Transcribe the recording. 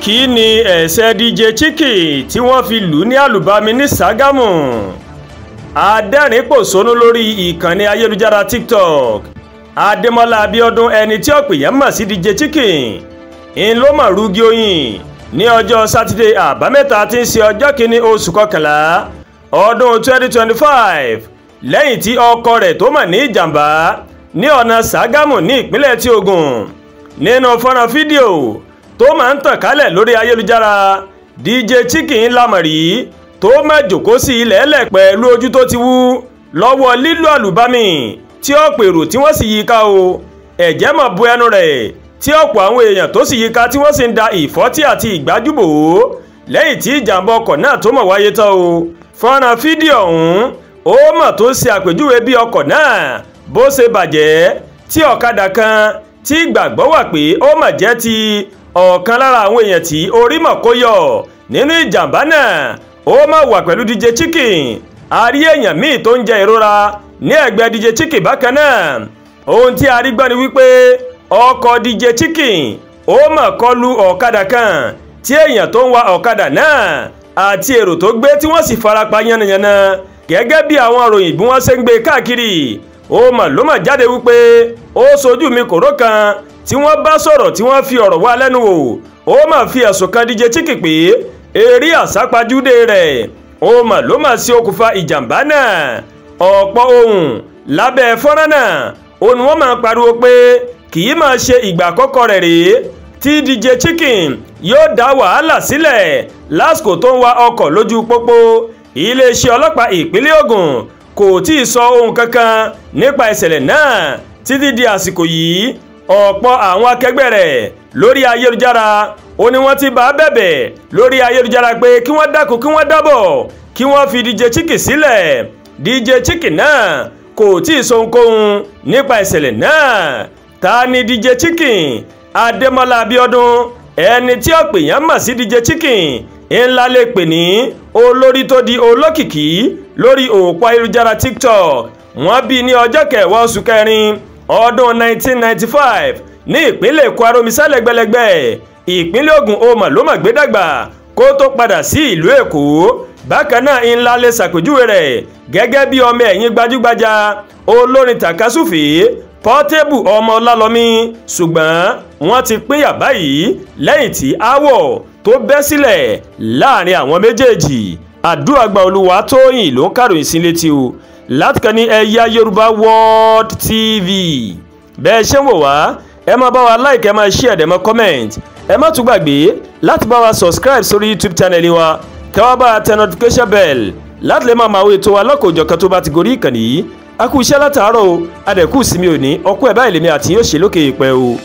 Kí ni ẹ̀ṣẹ̀ DJ Chicken tí wọ́n fi lù ú ní àlùbami ní Ṣàgámù? Adẹ́rìn-pòṣónú lórí ìkànnì ayélujára TikTok, Adémọ́lá Abíọ́dún, ẹni tí ọ̀pọ̀ èèyàn mọ̀ sí DJ Chicken, ń ló mọ̀ rúgí oyin ní ọjọ́ sátidé àbámẹ́ta tí ń ṣe ọjọ́ kìíní oṣù kọkànlá ọdún 2025 lẹ́yìn tí ọkọ rẹ̀ tó mọ̀ ní ìjàmbá ní ọ̀nà Ṣàgámù ní ìpínlẹ̀ tí Ògùn. Nínú fọ́nrán fídíò tó máa ń tàn kálẹ̀ lórí ayélujára, DJ Chicken lámọ̀rí tó máa jòkó sí ilẹ̀ ẹlẹ̀ pẹ̀lú ojú tó ti wú lọ́wọ́ lílù àlùbami tí ọ̀pọ̀ èrò tí wọ́n sì yí ká o. Ẹ̀jẹ̀ mọ̀ bu ẹnu rẹ̀ tí ọ̀pọ̀ àwọn èèyàn tó sì yí ká tí wọ́n sì ń da ìfọ́tí àti ìgbájúbò lẹ́yìn tí ìjàmbá ọkọ̀ náà tó mọ̀ wáyé tán o. Fọ́nrán fídíò ọ̀hún ó mọ̀ tó ṣe àpèjúwe bí ọkọ̀ náà bó ṣe bàjẹ́ tí ọ̀kadà kan tí ìgbàgbọ́ wà pé ó mọ̀ jẹ́ ti ọ̀kan lára àwọn èèyàn tí orí mọ̀ kó yọ nínú ìjàmbá náà ó mọ̀ wà pẹ̀lú DJ Chicken. A rí èèyàn míì tó ń jẹ ìrora ní ẹ̀gbẹ́ DJ Chicken bákan náà. Ohun tí a rí gbọ́ ni wípé ọkọ̀ DJ Chicken ó mọ̀ kọlu ọ̀kadà kan tí èèyàn tó ń wa ọ̀kadà náà àti èrò tó gbé tí wọ́n sì farapa yánnayànna. Gẹ́gẹ́ bí àwọn òròyìn bí wọ́n ṣe ń gbé káàkiri, ó mọ̀ ló mọ̀ jáde wípé ó sojú mi kòró kan tí wọ́n bá sọ̀rọ̀ tí wọ́n fi ọ̀rọ̀ wá lẹ́nu wò. Ó mà fi ẹ̀sùn kan DJ Chicken pé eré àsápajúdé rẹ̀ ó mà ló mà ṣe okùnfà ìjàmbá náà. Ọ̀pọ̀ ohun lábẹ́ fọ́nrán náà ó ní wọ́n máa pariwo pé kì í máa ṣe ìgbà àkọ́kọ́ rẹ̀ rèé tí DJ Chicken yóò dá wàhálà sílẹ̀ lásìkò tó ń wa ọkọ̀ lójú pópó. Iléeṣẹ́ ọlọ́pàá ìpínlẹ̀ Ògùn kò tí ì sọ ohun kankan nípa ìṣẹ̀lẹ̀ náà títí di àsìkò yìí. Ọ̀pọ̀ àwọn akẹgbẹ́ rẹ̀ lórí ayélujára ó ní wọ́n ti bá bẹ̀bẹ̀ lórí ayélujára pé kí wọ́n dákun, kí wọ́n dábọ̀, kí wọ́n fi DJ Chicken sílẹ̀. DJ Chicken náà kò tí ì sọ ohunkóhun nípa ìṣẹ̀lẹ̀ náà. Ta ni DJ Chicken? Adémọ́lá Abíọ́dún, ẹni tí ọ̀pọ̀ èèyàn mọ̀ sí DJ Chicken, ńlá lè pè ní olórí tó di olókìkí lórí òpó ayélujára TikTok. Wọ́n bí ní ọjọ́ kẹwàá oṣù kẹrin ọdún 1995 ní ìpínlẹ̀ Èkó, Aromisa lẹ́gbẹ̀lẹ́gbẹ̀ ìpínlẹ̀ Ògùn. Ó mà ló mà gbé dàgbà kó tó padà sí ìlú Èkó. Bákan náà ńlá lè ṣàpèjúwe rẹ̀ gẹ́gẹ́ bí ọmọ ẹ̀yìn gbajúgbajà olórin tàkasúfèé Portable ọmọ Ọlálọ́mí, ṣùgbọ́n wọ́n ti pínyà báyìí lẹ́yìn tí aáwọ̀ tó bẹ́ sílẹ̀ láàrin àwọn méjèèjì. Àdúràgbà Olúwatóyìn ló ń kàròyìn sí létí o láti kàn ní Ẹ̀yà Yorùbá World TV. Bẹ́ẹ̀ ṣe ń wò wá, ẹ máa bá wa like, ẹ máa share, ẹ máa comment. Ẹ má tún gbàgbé láti bá wa subscribe sórí YouTube channel wa, kẹ́ wá bá wa tẹ notification bell láti lè máa máa wo ètò wa lọ́kọ̀ọ́jọ̀kan tó bá ti gorí ìkànnì yìí. A kú iṣẹ́ látàárọ̀ o, adẹ̀kú ìsinmi òní, ọkọ ẹ̀ báyìí lèmi àti yóò ṣe lókè ìpẹ́ o.